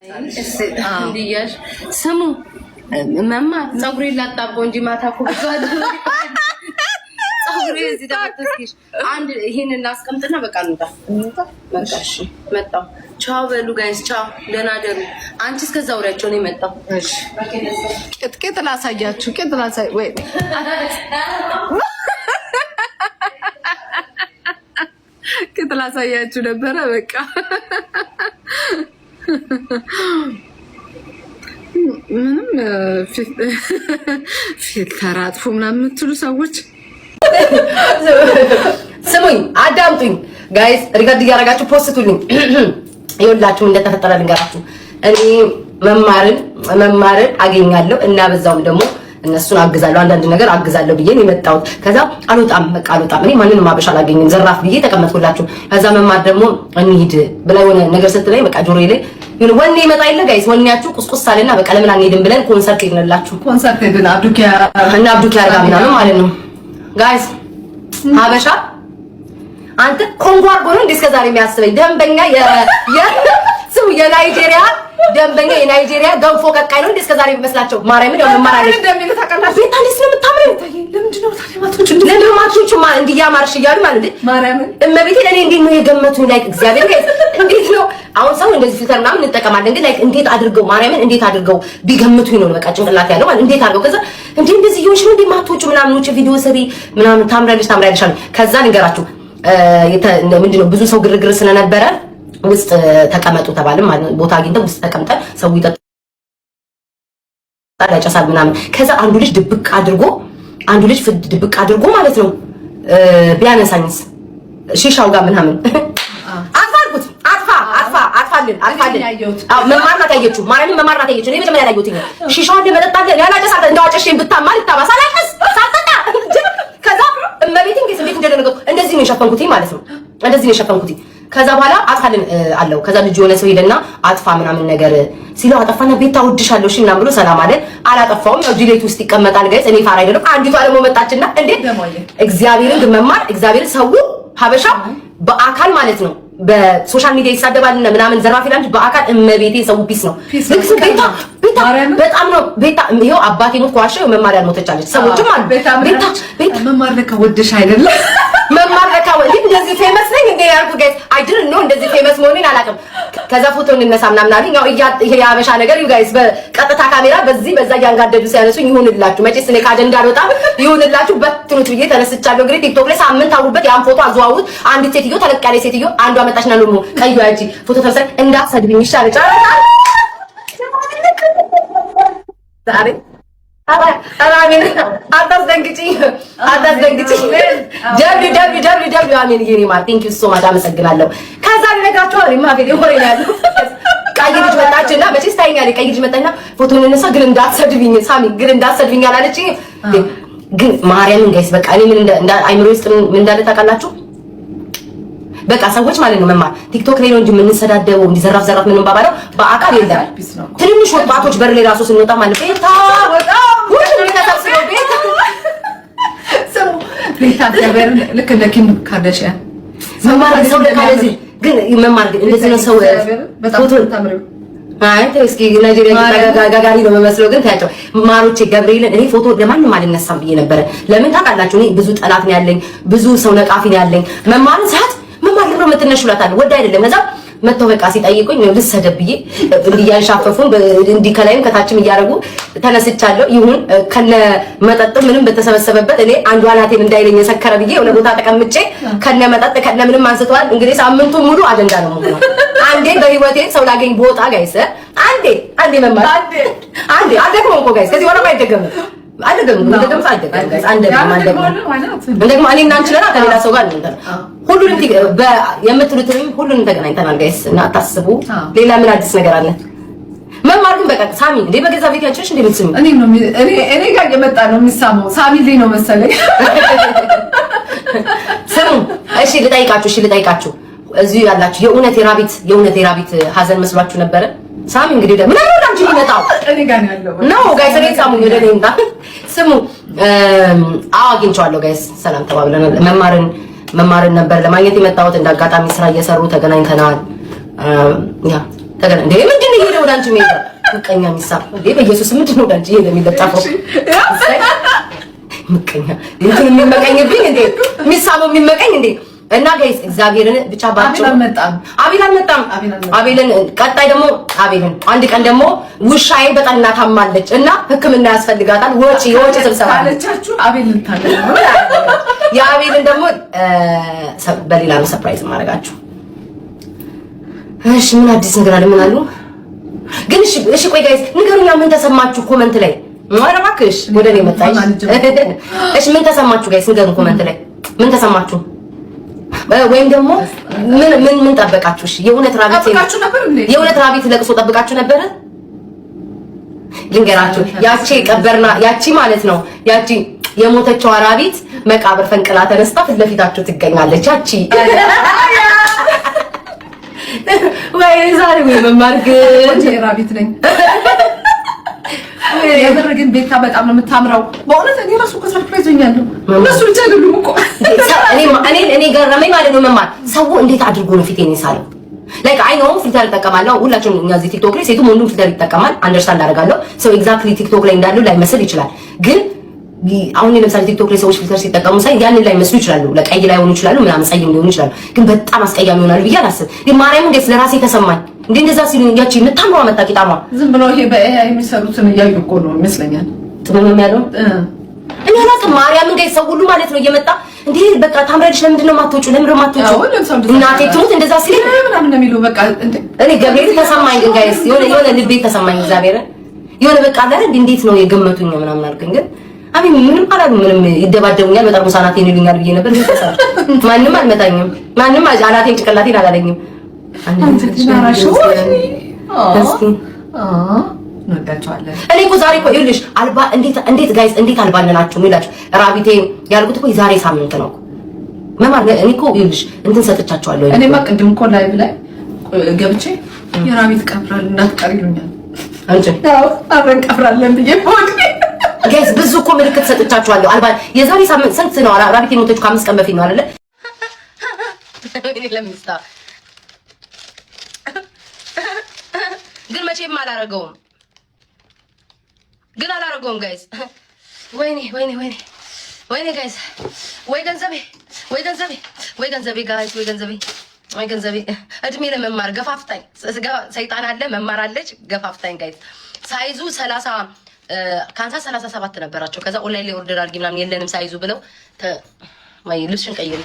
እንዲያሽ ስሙ መማ ፀጉሬን ላጣበው እንጂ ማታ እኮ ብዙ ፀጉሬ እዚህ ተመተስኪሽ። አንድ ይሄንን ላስቀምጥና በቃ እንውጣ። በቃ እሺ፣ መጣሁ። ቻው በሉ guys፣ ቻው፣ ደህና ደሩ። አንቺ እስከዛ አውሪያቸው፣ ነው የመጣው። እሺ፣ ቄጥ ላሳያችሁ፣ ቄጥ ላሳይ ወይ ቄጥ ላሳያችሁ ነበረ። በቃ ምንም filter አጥፉ ምናምን የምትሉ ሰዎች ስሙኝ፣ አዳምጡኝ guys፣ record እያደረጋችሁ post ኡልኝ። ይኸውላችሁ እንደተፈጠረ ልንገራችሁ። እኔ መማርን መማርን አገኛለሁ እና በዛውም ደግሞ እነሱን አግዛለሁ፣ አንዳንድ ነገር አግዛለሁ ብዬ ነው የመጣሁት። ከዛ አልወጣም፣ በቃ አልወጣም፣ እኔ ማንንም አበሻ አላገኝም ዘራፍ ብዬ ተቀመጥኩላችሁ። ከዛ መማር ደግሞ እንሂድ ብላ የሆነ ነገር ስትለኝ በቃ ጆሮዬ ላይ የሆነ ወኔ ይመጣ የለ guys፣ ወኔያችሁ ቁስቁስ አለና በቃ ለምን አንሄድም ብለን ኮንሰርት ሄድንላችሁ። ኮንሰርት ሄድን አብዱኪያር እና አብዱኪያር ጋር ምናምን ማለት ነው guys። ሀበሻ አንተ ኮንጎ አድርጎ ነው እንዴ እስከዛሬ የሚያስበኝ? ደንበኛ ስሙ የናይጄሪያ ደንበኛ የናይጄሪያ ገንፎ ቀቃይ ነው እንዴ እስከዛሬ የሚመስላቸው? ማርያምን ያው መማር አለች እንደሚሉ ታውቃላችሁ። ቤታ እንዴት ነው የምታምሪው? ለምንድን ነው ታዲያ ማትወጪው? ለምን ማትወጪው? እንዲህ እያማርሽ እያሉ ማለት ነው። ማርያምን እመቤቴን እኔ እንዴት ነው የገመቱኝ? Like እግዚአብሔር guys እንዴት ነው አሁን ሰው እንደዚህ filter ምናምን እንጠቀማለን፣ ግን like እንዴት አድርገው ማርያምን እንዴት አድርገው ቢገምቱኝ ነው በቃ ጭንቅላት ያለው ማለት እንዴት አድርገው። ከዛ እንዴ እንደዚህ እየሆንሽ ነው እንዴ ማትወጪው ምናምን ውጪ ቪዲዮ ስሪ ምናምን ታምሪያለሽ ታምሪያለሽ አሉኝ። ከዛ ልንገራችሁ ምንድን ነው ብዙ ሰው ግርግር ስለነበረ ውስጥ ተቀመጡ ተባልን ማለት ነው። ቦታ አግኝተን ውስጥ ተቀምጠን ሰው ይጠጣል ያጨሳል ምናምን። ከዛ አንዱ ልጅ ድብቅ አድርጎ አንዱ ልጅ ድብቅ አድርጎ ማለት ነው ቢያነሳኝስ ሺሻው ጋር ምናምን አጥፋ አልኩት። አጥፋ አጥፋ አጥፋልን አጥፋልን። አዎ መማር ናት ያየችው፣ ማርያምን መማር ናት ያየችው። እኔ መጀመሪያ ያላየሁት ሺሻውን ለመጠጣት ያላጨሳል እንደው አጨሼን ብታማ ልታማ ሳላጨስ ሳልጠጣ። ከዛ እመቤቴን እንዴት እንዴት እንደደነገጥኩ እንደዚህ ነው የሸፈንኩት ማለት ነው። እንደዚህ ነው የሸፈንኩት። ከዛ በኋላ አጥፋልን አለው። ከዛ ልጅ የሆነ ሰው ሄደና አጥፋ ምናምን ነገር ሲለው አጠፋና ቤታ እወድሻለሁ እሺ ምናምን ብሎ ሰላም አለ። አላጠፋውም። ያው delete ውስጥ ይቀመጣል guys። እኔ ፋራ አይደለም። አንዲቷ ደግሞ መጣችና እንዴ እግዚአብሔርን ግን መማር እግዚአብሔርን ሰው ሀበሻ በአካል ማለት ነው በ social media ይሳደባልና ምናምን ዘራፊ ይላል። በአካል እመቤቴ ሰው peace ነው። ልክ ቤታ ቤታ በጣም ነው ቤታ። ይኸው አባቴ ሞት ከዋሸው መማር ያልሞተች አለች። ሰዎችም አሉ ቤታ ቤታ ቤታ መማር ለካ ወደሽ አይደለም። መማር ለካ ወንድ እንደዚህ famous ነኝ እንዴ ያልኩ guys፣ I didn't know እንደዚህ famous መሆኔን አላውቅም። ከዛ ፎቶ እንነሳ ምናምን አሉኝ። ያው ይሄ የሀበሻ ነገር you guys በቀጥታ ካሜራ በዚህ በዛ እያንጋደዱ ሲያነሱኝ ይሁንላችሁ። መቼስ እኔ ከአጀንዳ አልወጣም። ይሁንላችሁ በትኑት ብዬ ተነስቻለሁ። እንግዲህ ቲክቶክ ላይ ሳምንት አውሩበት፣ ያን ፎቶ አዘዋውሩት። አንዲት ሴትዮ ተለቅ ያለ ሴትዮ አንዷ መጣችና ነው ቀዩ ያቺ ፎቶ ተነሳ እንዳትሰድብኝ ይሻለች ዛሬ አሜን። አታስደንግጪ፣ አታስደንግጪ። W W W W አሜን። የኔ ማር thank you so much አመሰግናለሁ። ከዛ ልነግራቸዋለሁ። ማፌ ወሬ ነው ያለው። ቀይ ልጅ መጣችና መቼስ ታይኛለች። ቀይ ልጅ መጣችና ፎቶ እንነሳ ግን እንዳትሰድብኝ ሳሚ፣ ግን እንዳትሰድብኝ አላለችኝ። ግን ማርያምን guys በቃ እኔ ምን እንደ አይምሮ ውስጥ ምን እንዳለ ታውቃላችሁ? በቃ ሰዎች ማለት ነው መማር ቲክቶክ ላይ ነው እንጂ የምንሰዳደበው እንዲ ዘራፍ ዘራፍ ምንም ባባለው በአካል የለም። ትንንሽ ወጣቶች በር ላይ ራሱ ስንወጣ ማለት ቤታ ሁሉም ተሰብስበው ቤታ ስሙ ቤታ እግዚአብሔርን ልክ እንደ ኪም ካርዳሽያን መማር ሰው ለካ እንደዚህ ግን መማር ግን እንደዚህ ነው ሰው በጣም ፎቶ ታምሪው። አይ ተይ እስኪ ናይጄሪያ ጋጋሪ ነው የምመስለው። ግን ታያቸው ማሮቼ ገብርኤልን እኔ ፎቶ ለማንም አልነሳም ብዬ ነበረ። ለምን ታውቃላችሁ? እኔ ብዙ ጠላት ነው ያለኝ፣ ብዙ ሰው ነቃፊ ነው ያለኝ። መማርን ሰዓት መማር ልብሮ የምትነሹ እላታለሁ። ወደ አይደለም ከዛ መጥተው በቃ ሲጠይቁኝ ልሰደብ ብዬ እንዲህ እያንሻፈፉን እንዲህ ከላይም ከታችም እያደረጉ ተነስቻለሁ። ይሁን ከነ መጠጥ ምንም በተሰበሰበበት እኔ አንዱ አናቴን እንዳይለኝ የሰከረ ብዬ የሆነ ቦታ ተቀምጬ ከነ መጠጥ ከነ ምንም አንስተዋል። እንግዲህ ሳምንቱን ሙሉ አጀንዳ ነው የምሆነው። አንዴ በህይወቴ ሰው ላገኝ ቦታ guys፣ አንዴ አንዴ መማር አንዴ አልደግሞም እኮ guys፣ ከዚህ በኋላ አይደገምም። አይደገምም፣ እንደገም አይደገምም guys፣ አንደግም አንደግም እንደግሞ እኔ እና አንቺ ነና ከሌላ ሰው ጋር እንትን ሁሉንም የምትሉትንም ሁሉንም ተገናኝተናል guys። እና አታስቡ። ሌላ ምን አዲስ ነገር አለ? መማር ግን በቃ ሳሚ እንዴ በገዛ ቤት ያንቺ ነሽ እንዴ የምትስሚው? እኔ ነው እኔ እኔ ጋር እየመጣ ነው የሚሳመው። ሳሚ ላይ ነው መሰለኝ። ስሙ እሺ ልጠይቃችሁ፣ እሺ ልጠይቃችሁ እዚሁ ያላችሁ የእውነት የራቢት የእውነት የራቢት ሀዘን መስሏችሁ ነበረ? ሳሚ እንግዲህ ደግሞ ምን ነው አንቺ የሚመጣው እኔ ጋር ነው ያለው። ነው guys፣ እኔ ሳሙ ወደ እኔ ይምጣ። ስሙ አዎ አግኝቼዋለሁ guys፣ ሰላም ተባብለናል። መማርን መማርን ነበር ለማግኘት የመጣሁት። እንደ አጋጣሚ ስራ እየሰሩ ተገናኝተናል። ያ ተገናኝ እንዴ ምንድን ነው ይሄ? ወደ አንቺ የሚሄደው? ምቀኛ የሚሳብ እንዴ! በኢየሱስ ምንድን ነው ወደ አንቺ ይሄ የሚለጠፈው? ምቀኛ እንትን የሚመቀኝብኝ እንዴ? የሚሳበው የሚመቀኝ እንዴ? እና guys እግዚአብሔርን ብቻ ባጭሩ አቤል አልመጣም። አቤል አልመጣም። አቤልን ቀጣይ ደግሞ አቤልን አንድ ቀን ደግሞ ውሻዬ በጠና ታማለች እና ሕክምና ያስፈልጋታል። ወጪ የወጪ ስብሰባ አለ። ካለቻችሁ አቤል ልታገኙ ነው። የአቤልን ደግሞ በሌላ ነው surprise ማድረጋችሁ። እሺ ምን አዲስ ነገር አለ? ምን አሉ ግን? እሺ እሺ፣ ቆይ guys ንገሩኛ፣ ምን ተሰማችሁ comment ላይ? ኧረ እባክሽ ወደ እኔ መጣሽ። እሺ ምን ተሰማችሁ guys? ንገሩን comment ላይ ምን ተሰማችሁ? ወይም ደግሞ ምን ምን ምን ጠበቃችሁ? እሺ የእውነት rabbit ጠብቃችሁ ነበር እንዴ? የእውነት rabbit ለቅሶ ጠብቃችሁ ነበረ? ልንገራችሁ፣ ያቺ ቀበርና ያቺ ማለት ነው ያቺ የሞተችው rabbit መቃብር ፈንቅላ ተነስታ ፊት ለፊታችሁ ትገኛለች። ያቺ ወይ ዛሬ ወይ መማር ግን ቆንጆ rabbit ነኝ። የምር ግን ቤታ በጣም ነው የምታምረው። በእውነት እኔ ራሱ እኮ surprise ሆኛለሁ። እነሱ ብቻ አይደሉም እኮ። እኔ እኔ እኔ ገረመኝ ማለት ነው መማር ሰው እንዴት አድርጎ ነው ፊቴን የሳለው? Like I know filter እጠቀማለሁ። ሁላችንም እኛ እዚህ ቲክቶክ ላይ ሴቱም ወንዱም filter ይጠቀማል። Understand አደርጋለሁ። ሰው exactly ቲክቶክ ላይ እንዳለው ላይመስል ይችላል። ግን አሁን ለምሳሌ ቲክቶክ ላይ ሰዎች filter ሲጠቀሙ ሳይ ያንን ላይመስሉ ይችላሉ። ለቀይ ላይሆኑ ይችላሉ፣ ምናምን ፀይም ሊሆኑ ይችላሉ። ግን በጣም አስቀያሚ ይሆናሉ ብዬ አላስብም። ግን ማርያም እንዴት ለራሴ ተሰማኝ እንዴ እንደዛ ሲሉ ያቺ የምታምረዋ መጣ ቂጣሟ ዝም ብሎ ይሄ በ AI የሚሰሩትን እያዩ እኮ ነው ይመስለኛል። ጥምምም ያለው እኔ አላውቅም። ማርያምን guys ሰው ሁሉ ማለት ነው እየመጣ እንዴ በቃ ታምራለች፣ ለምንድን ነው የማትወጪው? ለምንድን ነው የማትወጪው? አዎ፣ ሁሉም ሰው እንደዛ እናቴ ትሙት እንደዛ ሲለኝ ምናምን ነው የሚሉ በቃ እንዴ እኔ ገብርኤል ተሰማኝ። ግን guys የሆነ የሆነ ልቤ ተሰማኝ። እግዚአብሔርን የሆነ በቃ አለ አይደል እንዴት ነው የገመቱኝ ምናምን አልኩኝ። ግን አሜን ምንም አላሉ። ምንም ይደባደቡኛል፣ በጠርሙስ አናቴን ይሉኛል ብዬ ነበር። ግን ተሰራ ማንም አልመታኝም። ማንም አናቴን ጭቅላቴን አላለኝም። እስኪ እንወዳቸዋለን። እኔ እኮ ዛሬ እኮ ይኸውልሽ አልባ እንዴት እንዴት guys እንዴት አልባነናችሁም ይላችሁ rabbit ኤ ያልኩት እኮ የዛሬ ሳምንት ነው እኮ መማር። እኔ እኮ ይኸውልሽ እንትን ሰጥቻቸዋለሁ። እኔማ ቅድም እኮ live ላይ ገብቼ የ rabbit ቀብራል እንዳትቀር ይሉኛል። አንቺ አዎ አብረን ቀብራለን ብዬ ሆድ Guys ብዙ እኮ ምልክት ሰጥቻቸዋለሁ። አልባ የዛሬ ሳምንት ስንት ነው? Rabbit የሞተችው ከ5 ቀን በፊት ነው አይደለ? ለሚስታ ግን መቼም አላረገውም፣ ግን አላረገውም guys። ወይኔ ወይኔ ወይኔ ወይኔ guys፣ ወይ ገንዘቤ፣ ወይ ገንዘቤ፣ ወይ ገንዘቤ guys፣ ወይ ገንዘቤ፣ ወይ ገንዘቤ። እድሜ ለመማር ገፋፍታኝ፣ ሰይጣን አለ መማር አለች ገፋፍታኝ guys። Size ኡ 30 ካንሳስ 37 ነበራቸው። ከዛ ኦንላይን ላይ order አድርጊ ምናምን የለንም size ኡ ብለው ወይ ልብስሽን ቀይሪ።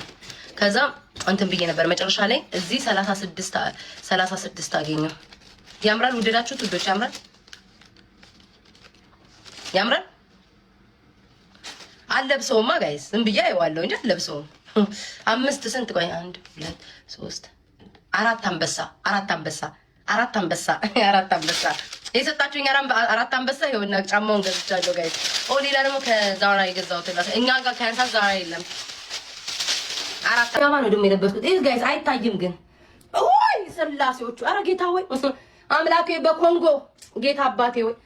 ከዛ እንትን ብዬ ነበር መጨረሻ ላይ እዚህ 36 36 አገኘሁ። ያምራል። ወደዳችሁት ውዶች? ያምራል፣ ያምራል። አለብሰውማ guys ዝም ብዬ አየዋለሁ እንጂ አለብሰውም። አምስት ስንት ቆይ፣ አንድ ሁለት ሶስት አራት አንበሳ፣ አራት አንበሳ፣ አራት አንበሳ፣ አራት አንበሳ የሰጣችሁኝ አራት አንበሳ ይኸውና ጫማውን ገዝቻለሁ guys። ኦ ሌላ ደግሞ ከዛራ የገዛሁት እኛ ጋር ካንሳስ ዛራ የለም። አራት ጋባ ነው ደግሞ የለበስኩት። ይህ guys አይታይም ግን ወይ ስላሴዎቹ፣ አረ ጌታ ወይ አምላኬ፣ በኮንጎ ጌታ አባቴ ወይ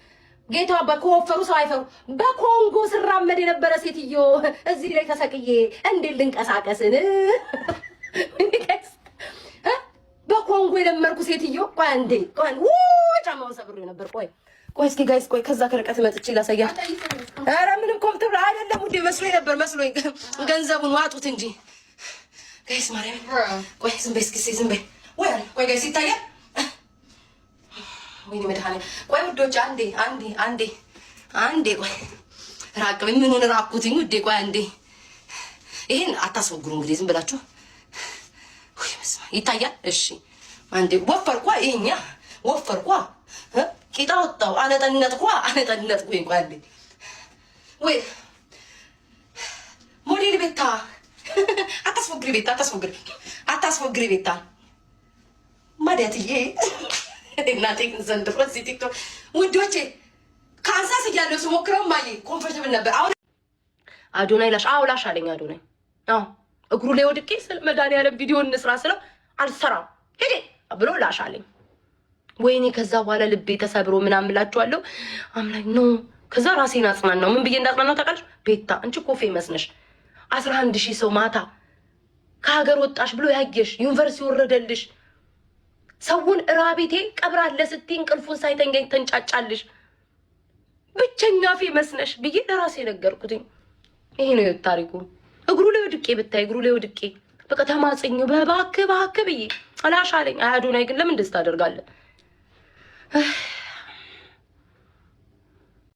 ጌታ አባ ከወፈሩ ሰው አይፈሩ። በኮንጎ ስራመድ የነበረ ሴትዮ እዚህ ላይ ተሰቅዬ እንዴት ልንቀሳቀስን? በኮንጎ የለመርኩ ሴትዮ ቆይ አንዴ ቆይ፣ ጫማውን ሰብሬው ነበር። ቆይ ቆይ እስኪ guys ቆይ፣ ከዛ ከርቀት መጥቼ ላሳያችሁ። ኧረ ምንም ኮምፒውተር አይደለም ውዴ፣ መስሎኝ ነበር መስሎኝ። ገንዘቡን ዋጡት እንጂ guys፣ ማርያም ቆይ፣ ዝም በይ እስኪ ዝም በይ። ወይ ቆይ guys ይታያል። ወይኔ መድኃኒዓለም ቆይ ውዶች፣ አንዴ አንዴ አንዴ አንዴ ቆይ፣ ራቅ ምን ሆነ ራኩትኝ ውዴ። ቆይ አንዴ ይሄን አታስወግሩ እንግዲህ ዝም ብላችሁ ወይ በስመ አብ ይታያል። እሺ አንዴ ወፈርኳ፣ ይሄኛ ወፈርኳ፣ ቂጣ ወጣው፣ አነጠነጥኳ፣ አነጠነጥኩ። ቆይ አንዴ ወይ ሞዴል ቤታ አታስፎግሪ፣ ቤታ አታስፎግሪ፣ አታስፎግሪ ቤታ ማዲያትዬ እናቴ ግን ዘንድሮ እዚህ ቲክቶክ ውዶቼ ካንሳስ እያለሁ ስሞክረው ማየ comfortable ነበር። አሁን አዶናይ ላሽ አዎ ላሽ አለኝ አዶናይ። አዎ እግሩ ላይ ወድቄ ስለ መድኃኒዓለም ቪዲዮ እንስራ ስለው አልሰራም ሄዴ ብሎ ላሽ አለኝ። ወይኔ ከዛ በኋላ ልቤ ተሰብሮ ምናምን እላችኋለሁ። I'm like no ከዛ ራሴን አጽናናው። ምን ብዬ እንዳጽናናው ታውቃለች? ቤታ አንቺ እኮ famous ነሽ። 11,000 ሰው ማታ ከሀገር ወጣሽ ብሎ ያየሽ ዩኒቨርሲቲ ወረደልሽ ሰውን እራቤቴ ቀብራለ ስትይ እንቅልፉን ሳይተኛ ተንጫጫልሽ። ብቸኛ famous ነሽ ብዬ ለራሴ ነገርኩትኝ። ይሄ ነው ታሪኩ። እግሩ ላይ ወድቄ ብታይ፣ እግሩ ላይ ወድቄ በቃ ተማጽኜው በባክ ባክ ብዬ አላሻለኝ። አዶናይ ግን ለምን እንደዚህ ታደርጋለህ?